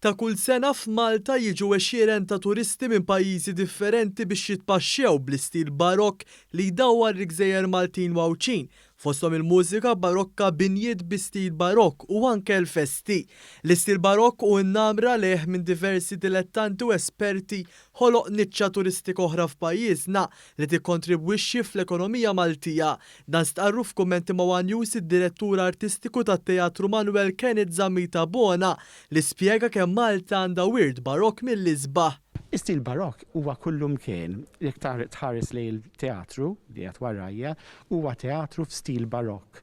Ta' kull sena f'Malta jiġu għexieren ta' turisti minn pajjiżi differenti biex jitpaxxew bl-istil Barokk li jdawwar il-gżejjer Maltin u Għawdxin, fosthom il-mużika Barokka, binjiet bi stil Barokk u anke l-festi. L-istil Barokk u n-namra lejh minn diversi dilettanti u esperti ħoloq niċċa turistika oħra f'pajjiżna li tikkontribwixxi fl-ekonomija Maltija. Dan stqarru f'kummenti ma' one News id-Direttur Artistiku tat-Teatru Manoel Kenneth Zammit Abona li spjega kemm Malta għandha wirt Barokk mill-isbaħ. Istil Barokk huwa kullumkien. Jekk tħares lejn il-teatru li qiegħed warajja, huwa teatru f'stil Barokk.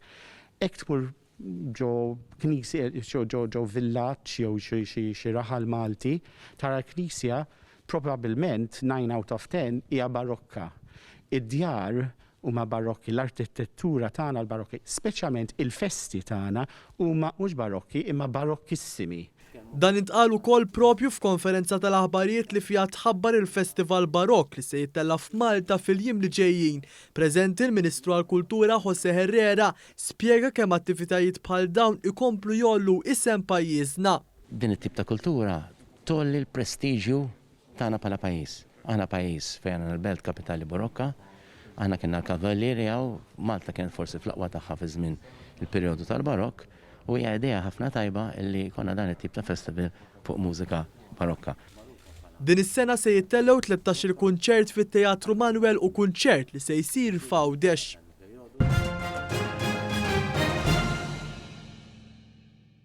Hekk tmur ġo knisja, ġo ġo villaġġ jew xi raħal Malti, tara l-knisja probabbilment nine out of ten hija Barokka. Id-djar huma Barokki, l-arkitettura tagħna l-Barokki, speċjalment il-festi tagħna huma mhux Barokki imma Barokkissimi. Dan intqal ukoll proprju f'konferenza tal-aħbarijiet li fiha tħabbar il-Festival Barokk li se jittella' f'Malta fil-jiem li ġejjin. Preżenti l-Ministru għall-Kultura José Herrera spjega kemm attivitajiet bħal dawn ikomplu jgħollu isem pajjiżna. Din it-tip ta' kultura tgħolli l-prestiġju tagħna bħala pajjiż. Aħna pajjiż fejn għandna l-belt kapitali barokka, aħna kellna l-kavallieri hawn, Malta kienet forsi fl-aqwa tagħha fi żmien il-perjodu tal-Barokk u hija idea ħafna tajba li jkollna dan it-tip ta' festival fuq mużika barokka. Din is-sena se jittellgħu 13-il kunċert fit-Teatru Manoel u kunċert li se jsir f'Għawdex.